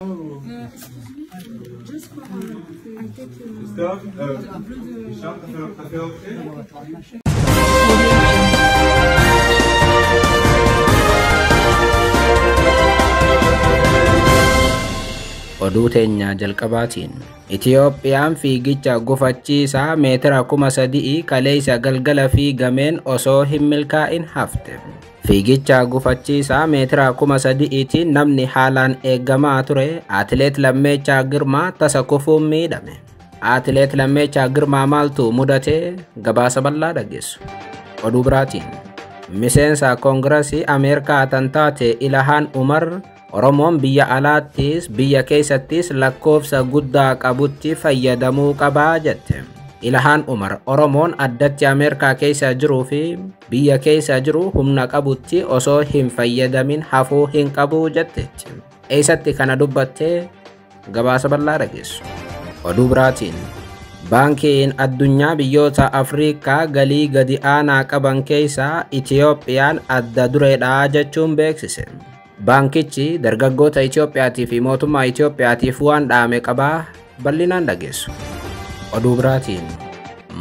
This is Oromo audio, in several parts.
Excuse me, just for I take Christophe, Richard, t'as fait entrer. Oduu teenya jalqabaatiin, Itiyoophiyaan fiigicha gufachiisaa meetira 3000 kaleessa galgala fiigameen osoo hin milkaa'in hafte. Fiigicha gufachiisaa meetira 3000tiin namni haalaan eegamaa ture Atileet Lammeechaa Girmaa tasa kufuun miidhame. Atileet Lammeechaa Girmaa maaltu mudate? Gabaasa bal'aa dhageessu. Oduu biraatiin, miseensa Koongirasii Ameerikaa tan taate Ilahaan Umar Oromoon biyya alaattis biyya keessattis lakkoofsa guddaa qabutti fayyadamuu qabaa jette. Ilahaan Umar Oromoon addatti Ameerikaa keessa jiruu fi biyya keessa jiru humna qabutti osoo hin fayyadamin hafuu hin qabu jetteetti. Eessatti kana dubbattee? Gabaasa bal'aa dhageessu. Oduu biraatiin, Baankiin addunyaa biyyoota Afrikaa galii gadi aanaa qaban keessaa Itiyoophiyaan adda dureedha jechuun beeksise. Baankichi dargaggoota Itiyoophiyaatii fi mootummaa Itiyoophiyaatiif waan dhaame qabaa, bal'inaan dhageessu. Oduu biraatiin,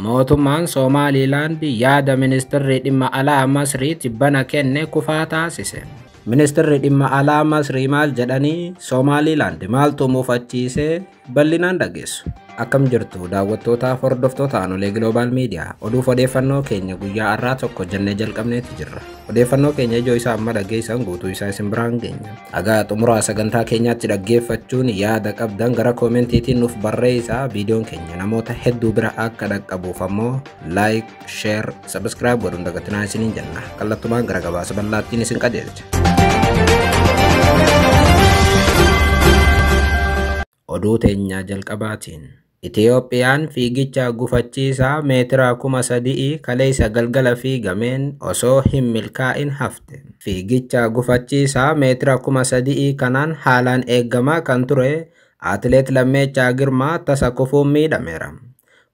mootummaan Soomaaliilaand yaada ministeerri dhimma alaa Masrii tibbana kenne kufaa taasise. Ministeerri dhimma alaa Masrii maal jedhanii? Soomaaliilaand maaltu mufachiise? Bal'inaan dhageessu. Akkam jirtu daawwattootaaf hordoftoota Aanolee Global Media? Oduuf odeeffannoo keenya guyyaa har'aa tokko jennee jalqabneeti jirra. Odeeffannoo keenya ijoo isaa amma dhageessan guutuu isaa isin biraan geenya. Dhagaa xumuraa sagantaa keenyaatti dhaggeeffachuun yaada qabdan gara koomentiitiin nuuf barreessaa. Viidiyoon keenya namoota hedduu bira akka dhaqqabuuf ammoo like, share, subscribe godhuun dagatinaa isiniin jenna. Kallattumaan gara gabaasa bal'aattiin isin qajeelcha. Oduu teenya jalqabaatiin, Itiyoophiyaan fiigicha gufachiisaa meetira 3000 kaleessa galgala fiigameen osoo hin milkaa'in hafte. Fiigicha gufachiisaa meetira 3000 kanaan haalaan eegamaa kan ture Atileet Lammeechaa Girmaa tasa kufuun miidhameera.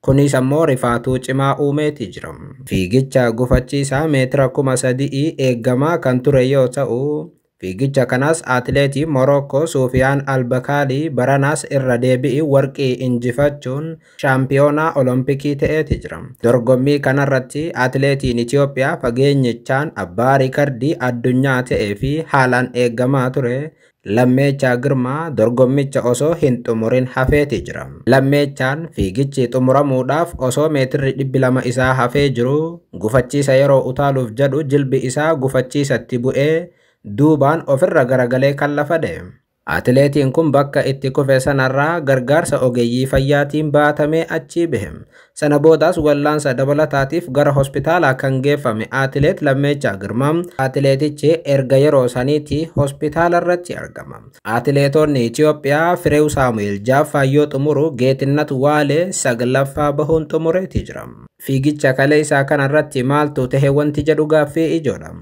Kunis ammoo rifaatuu cimaa uumeeti jira. Fiigicha gufachiisaa meetira 3000 eegamaa kan ture yoo ta'u, fiigicha kanas atileetii Morookoo Suufiyaan Albakaalii baranaas irra deebi'i warqii injifachuun shaampiyoonaa Olompikii ta'eeti jira. Dorgommii kanarratti atileetiin Itiyoophiyaa fageenyichaan abbaa riikardii addunyaa ta'ee fi haalaan eegamaa ture Lammeechaa Girmaa dorgommicha osoo hin xumurin hafeeti jira. Lammeechaan fiigichi xumuramuudhaaf osoo meetirri 200 isaa hafee jiru gufachiisa yeroo utaaluuf jedhu jilbi isaa gufachiisatti bu'ee duubaan ofirra garagalee kan lafa deeme. Atileetiin kun bakka itti kufe sanarraa gargaarsa ogeeyyii fayyaatiin baatamee achii bahe. Sana boodaas wallaansa dabalataatiif gara hospitaalaa kan geeffame Atileet Lammeechaa Girmaa, atileetichi erga yeroo saniitti hospitaala irratti argama. Atileetonni Itiyoophiyaa Fireew Saamu'eel jaaffaa yoo xumuru, Geetinnat Waalee saglaffaa bahuun xumureeti jira. Fiigicha kaleessaa kanarratti maaltu tahe wanti jedhu gaaffii ijoodha.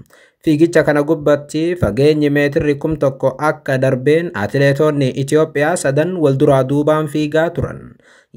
Fiigicha kana gubbatti fageenyi meetirri 1000 akka darbeen atileetonni Itiyoophiyaa sadan wal duraa duubaan fiigaa turan.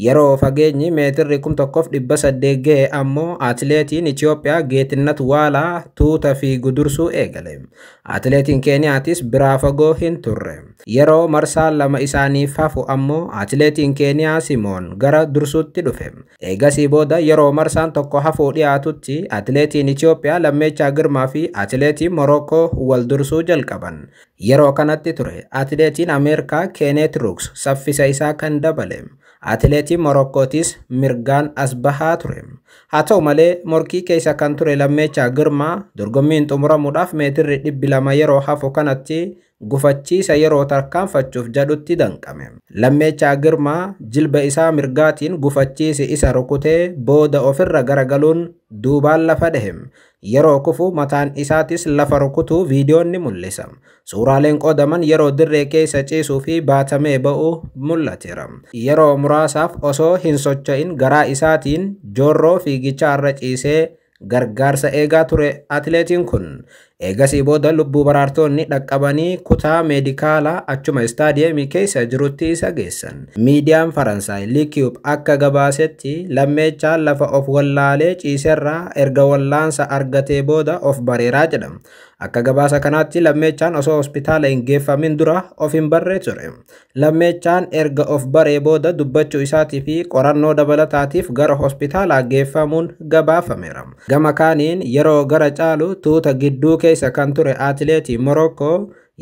Yeroo fageenyi meetirri 1800 gahe ammoo atileetiin Itiyoophiyaa Geetinnat Waalaa tuuta fiigu dursuu eegale. Atileetiin Keeniyaatis biraa fagoo hin turre. Yeroo marsaan 2 isaaniif hafu ammoo atileetiin Keeniyaa Simoon gara dursuutti dhufe. Eegasii booda yeroo marsaan 1 hafuu dhiyaatutti atileetiin Itiyoophiyaa Lammeechaa Girmaa fi atileetiin Morookoo wal dursuu jalqaban. Yeroo kanatti ture atileetiin Ameerikaa Keenet Ruuks saffisa isaa kan dabale. Atileetiin Morookootis mirgaan as bahaa ture. Haa ta'u malee morkii keessa kan ture Lammeechaa Girmaa dorgommiin xumuramuudhaaf meetirri 200 yeroo hafu kanatti gufachiisa yeroo tarkaanfachuuf jedhutti danqame. Lammeechaa Girmaa jilba isaa mirgaatiin gufachiisi isa rukutee booda ofirra garagaluun duubaan lafa dhahe. Yeroo kufu mataan isaatis lafa rukutuu viidiyoon ni mul'isa. Suuraaleen qoodaman yeroo dirree keessa ciisuu fi baatamee ba'u mul'ateera. Yeroo muraasaaf osoo hin socho'in garaa isaatiin joorroo fiigichaa irra ciisee gargaarsa eegaa ture atileetiin kun. Eegasii booda lubbuu baraartonni dhaqqabanii kutaa meedikaalaa achuma istaadiyeemii keessa jirutti isa geessan. Miidiyaan Faransaay Liikiyuub akka gabaasetti Lammeechaan lafa of wallaalee ciiserraa erga wallaansa argatee booda of bareeraa jedhama. Akka gabaasa kanaatti Lammeechaan osoo hospitaala hin geeffamin dura of hin barree ture. Lammeechaan erga of baree booda dubbachuu isaatii fi qorannoo dabalataatiif gara hospitaalaa geeffamuun gabaafameera. Gama kaaniin yeroo gara caalu tuuta gidduu keessa kan ture atileetii Morokkoo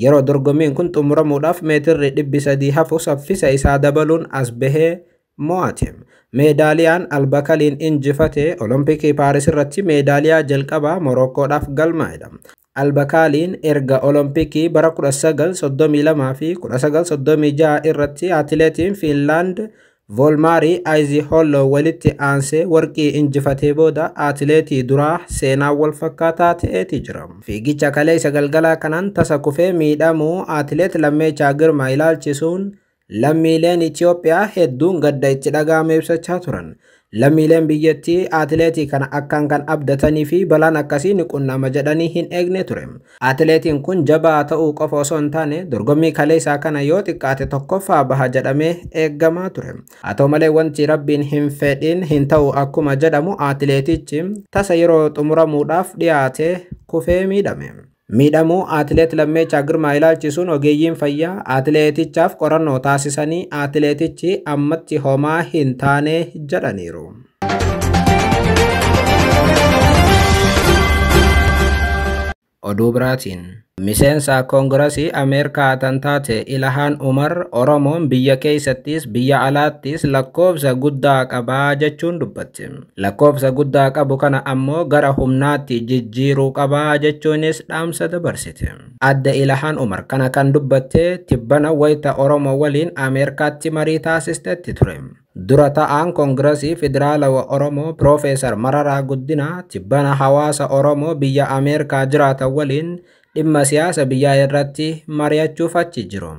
yeroo dorgommiin kun xumuramuudhaaf meetirri 300 hafu saffisa isaa dabaluun as bahee mo'ate. Meedaaliyaan Albakaliin injifate Olompikii Paaris irratti meedaaliyaa jalqabaa Morokkoodhaaf galmaa'edha. Albakaaliin erga Olompikii bara 1932 fi 1936 irratti atileetiin Fiinlaand Voolmaarii Aizihollo walitti aansee warqii injifatee booda atileetii duraa seenaa wal fakkaataa ta'eeti jira. Fiigicha kaleessa galgalaa kanaan tasa kufee miidhamuu atileet Lammeechaa Girmaa ilaalchisuun lammiileen Itoophiyaa hedduun gadda itti dhaga'ame ibsachaa turan. Lammiileen biyyattii atileetii kana akkaan kan abdatanii fi balaan akkasii ni qunnama jedhanii hin eegne ture. Atileetiin kun jabaa ta'uu qofa osoo hin taane dorgommii kaleessaa kana yoo xiqqaate tokkoffaa baha jedhamee eeggamaa ture. Haa ta'u malee wanti rabbiin hin fedhin hin ta'u akkuma jedhamu atileetichi tasa yeroo xumuramuudhaaf dhiyaate kufee miidhame. Miidhamuu atileet Lammeechaa Girmaa ilaalchisuun ogeeyyiin fayyaa atileetichaaf qorannoo taasisanii atileetichi ammatti homaa hin taane jedhaniiru. Oduu biraatiin miseensa Koongirasii Ameerikaa kan taate Ilahaan Umar Oromoon biyya keessattis biyya alaattis lakkoofsa guddaa qabaa jechuun dubbatti. Lakkoofsa guddaa qabu kana ammoo gara humnaatti jijjiiruu qabaa jechuunis dhaamsa dabarsite. Adda Ilahaan Umar kana kan dubbatte tibbana wayita Oromoo waliin Ameerikaatti marii taasistetti ture. Dura ta'aan Koongirasii Federaalawaa Oromoo Piroofeesar Mararaa Guddinaa tibbana hawaasa Oromoo biyya Ameerikaa jiraatan waliin dhimma siyaasa biyyaa irratti mari'achuuf achi jiru.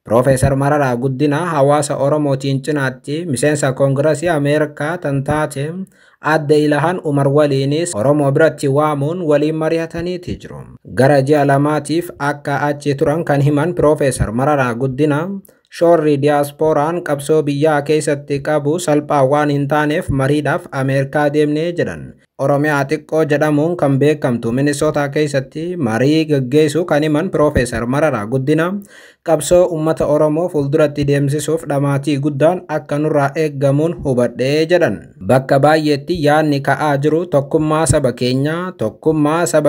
Piroofeesar Mararaa Guddinaa hawaasa Oromootiin cinaatti miseensa Koongirasii Ameerikaa tan taate adda Ilahaan Umar waliinis Oromoo biratti waamuun waliin mari'ataniiti jiru. Gara ji'a lamaatiif akka achi turan kan himan Piroofeesar Mararaa Guddinaa shoorri diyaaspooraan qabsoo biyyaa keessatti qabu salphaa waan hin taaneef mariidhaaf Ameerikaa deemnee jedhan. Oromiyaa xiqqoo jedhamuun kan beekamtu Minisootaa keessatti marii gaggeessuu kan himan Piroofeesar Mararaa Guddinaa qabsoo uummata Oromoo fuulduratti deemsisuuf dhamaatii guddaan akka nurraa eeggamuun hubadhee jedhan. Bakka baay'eetti yaadni ka'aa jiru tokkummaa saba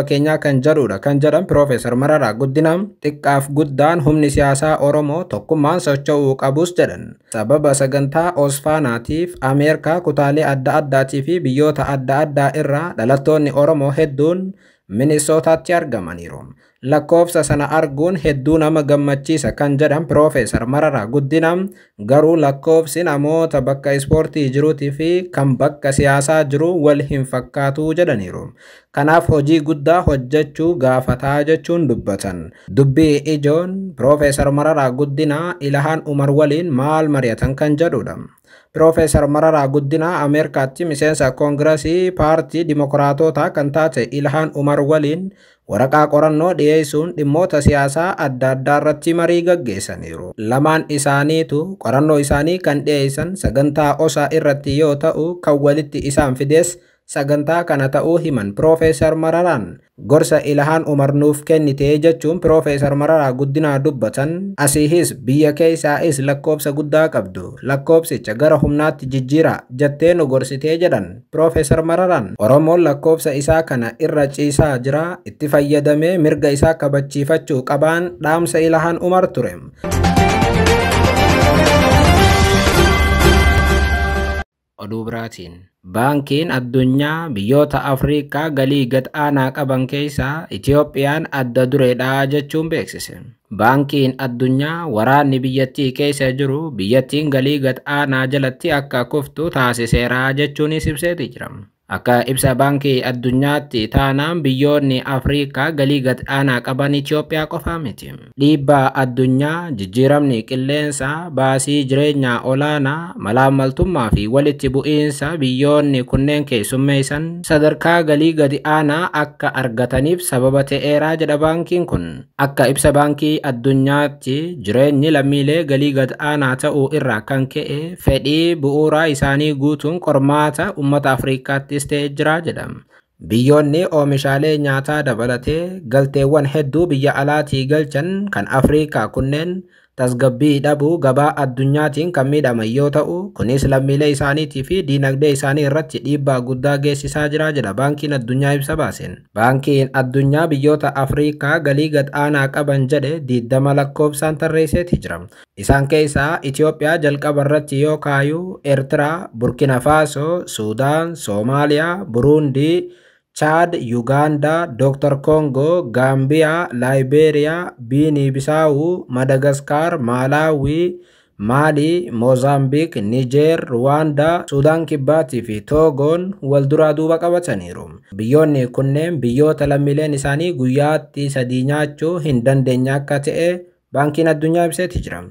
keenyaa kan jedhudha kan jedhan Piroofeesar Mararaa Guddinaa xiqqaaf guddaan humni siyaasaa Oromoo tokkummaan socho'uu qabus jedhan. Sababa sagantaa Osfaanaatiif Ameerikaa kutaalee adda addaatii fi biyyoota adda addaa irraa dhalattoonni Oromoo hedduun Minisootaatti argamaniiru. Lakkoofsa sana arguun hedduu nama gammachiisa kan jedhan Piroofeesar Mararaa Guddinaa garuu lakkoofsi namoota bakka ispoortii jiruutii fi kan bakka siyaasaa jiru wal hin fakkaatu jedhaniiru. Kanaaf hojii guddaa hojjechuu gaafataa jechuun dubbatan. Dubbii ijoon Piroofeesar Mararaa Guddinaa Ilahaan Umar waliin maal mari'atan kan jedhudha. Piroofeesar Mararaa Guddinaa Ameerikaatti miseensa Koongirasii paartii Dimokiraatotaa kan taate Ilahaan Umar waliin waraqaa qorannoo dhiyeessuun dhimmoota siyaasaa adda addaa irratti marii gaggeessaniiru. Lamaan isaaniitu qorannoo isaanii kan dhiyeessan sagantaa OSA irratti yoo ta'u kan walitti isaan fides sagantaa kana ta'uu himan Piroofeesar Mararaan. Gorsa Ilahaan Umar nuuf kennite jechuun Piroofeesar Mararaa Guddinaa dubbatan asiihis biyya keessaa'is lakkoofsa guddaa qabdu lakkoofsicha gara humnaatti jijjiira jettee nu gorsitee jedhan Piroofeesar Mararaan. Oromoon lakkoofsa isaa kana irra ciisaa jira itti fayyadamee mirga isaa kabachiifachuu qabaan dhaamsa Ilahaan Umar ture. Oduu biraatiin Baankiin addunyaa biyyoota Afrikaa galii gad aanaa qaban keessaa Itiyoophiyaan adda dureedha jechuun beeksise. Baankiin addunyaa waraanni biyyattii keessa jiru biyyattiin galii gad aanaa jalatti akka kuftu taasiseera jechuunis ibseeti jira. Akka ibsa baankii addunyaatti taanaan biyyoonni Afrikaa galii gad aanaa qaban Itiyoophiyaa qofaa miti. Dhiibbaa addunyaa, jijjiiramni qilleensaa, baasii jireenyaa olaanaa, malaammaltummaa fi walitti bu'iinsa biyyoonni kunneen keessummeessan sadarkaa galii gadi aanaa akka argataniif sababa ta'eeraa jedha baankiin kun. Akka ibsa baankii addunyaatti jireenyi lammiilee galii gad aanaa ta'uu irraa kan ka'e fedhii bu'uuraa isaanii guutuun qormaata uummata Afrikaatti ta'ee jira jedhama. Biyyoonni oomishaalee nyaataa dabalatee galteewwan hedduu biyya alaatii galchan kan Afrikaa kunneen tasgabbii dhabuu gabaa addunyaatiin kan miidhaman yoo ta'u, kunis lammiilee isaaniitii fi diinagdee isaanii irratti dhiibbaa guddaa geessisaa jira jedha Baankiin Addunyaa ibsa baaseen. Baankiin Addunyaa biyyoota Afrikaa galii gad aanaa qaban jedhe 20 lakkoofsaan tarreesseeti jira. Isaan keessaa Itoophiyaa jalqaba irratti yoo kaayu, Eertiraa, Burkina Faasoo, Suudaan, Soomaaliyaa, Buruundii, Chaad, Yugaandaa, Dr. Kongo, Gaambiyaa, Laayibeeriyaa, Biinii Bisaawuu, Madagaskaar, Maalaawii, Maalii, Moozaambiik, Nijeer, Ruwaandaa, Suudaan Kibbaatii fi Toogoon wal duraa duuba qabataniiru. Biyyoonni kunneen biyyoota lammiileen isaanii guyyaatti sadii nyaachuu hin dandeenye akka ta'e Baankiin Addunyaa ibseeti jira.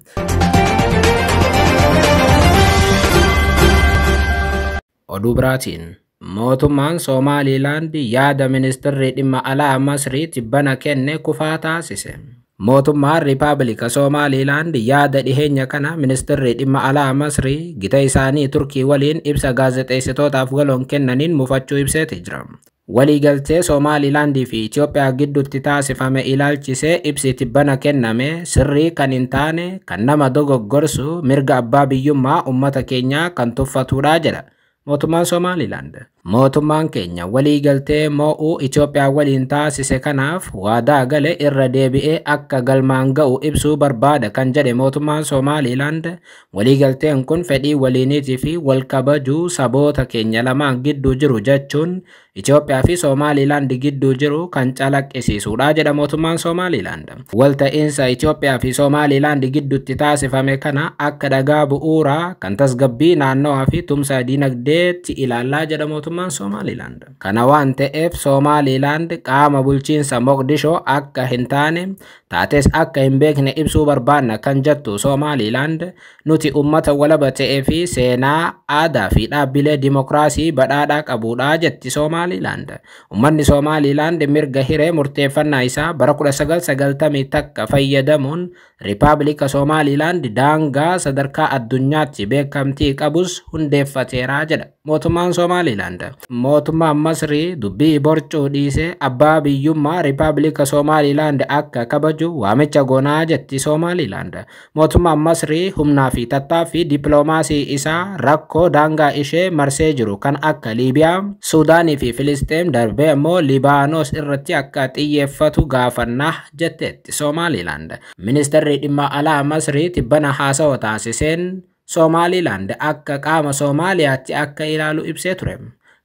Oduu biraatiin, mootummaan Soomaaliilaand yaada ministeerri dhimma alaa Masrii tibbana kenne kufaa taasise. Mootummaan Riippaabilika Soomaaliilaand yaada dhiheenya kana ministeerri dhimma alaa Masrii gita isaanii Turkii waliin ibsa gaazexeessitootaaf galoon kennaniin mufachuu ibseeti jira. Waliigaltee Soomaaliilaandii fi Itoophiyaa gidduutti taasifame ilaalchisee ibsi tibbana kenname sirrii kan hin taane, kan nama dogoggorsu, mirga abbaa biyyummaa uummata keenyaa kan tuffatudha jedha mootummaan Soomaaliilaand. Mootummaan keenya waliigaltee moo'uu Itoophiyaa waliin taasise kanaaf waadaa gale irra deebi'ee akka galmaan ga'u ibsuu barbaada kan jedhe mootummaan Soomaaliilaand, waliigalteen kun fedhii waliiniitii fi wal kabajuu saboota keenya lamaan gidduu jiru, jechuun Itoophiyaa fi Soomaaliilaand gidduu jiru kan calaqqisiisudha jedha mootummaan Soomaaliilaand. Walta'iinsa Itoophiyaa fi Soomaaliilaand gidduutti taasifame kana akka dhagaa bu'uuraa kan tasgabbii naannawaa fi tumsa dinagdeetti ilaallaa jedha mootummaan Soomaaliilaand. Kana waan ta'eef Soomaaliilaand qaama bulchiinsa Moqdishoo akka hin taane, taates akka hin beekne ibsuu barbaanna kan jettu Soomaaliilaand, nuti uummata walaba ta'ee fi seenaa, aadaa fi dhaabbilee dimokiraasii badhaadhaa qabudha jetti Soomaaliilaand. Uummanni Soomaaliilaand mirga hiree murteeffannaa isaa bara 1991 fayyadamuun Riippaabilika Soomaaliilaand daangaa sadarkaa addunyaatti beekamtii qabus hundeeffateera jedha mootummaan Soomaaliilaand. Mootummaan Masrii dubbii borcuu dhiisee abbaa biyyummaa Riippaabilika Soomaaliilaand akka kabaju waamicha goonaa jetti Soomaaliilaand. Mootummaan Masrii humnaa fi tattaaffii dippiloomaasii isaa rakkoo daangaa ishee marsee jiru kan akka Liibiyaa, Suudaanii fi Filisxeem, darbee immoo Libaanos irratti akka xiyyeeffatu gaafannaa jetteetti Soomaaliilaand. Ministeerri dhimma alaa Masrii tibbana haasawa taasiseen Soomaaliilaand akka qaama Soomaaliyaatti akka ilaalu ibsee ture.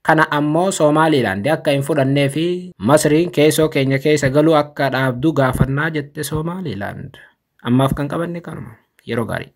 Kana ammoo Soomaaliilaand akka hin fudhannee fi Masriin keessoo keenya keessa galuu akka dhaabdu gaafannaa jette Soomaaliilaand. Ammaaf kan qabanne kanuma. Yeroo gaarii.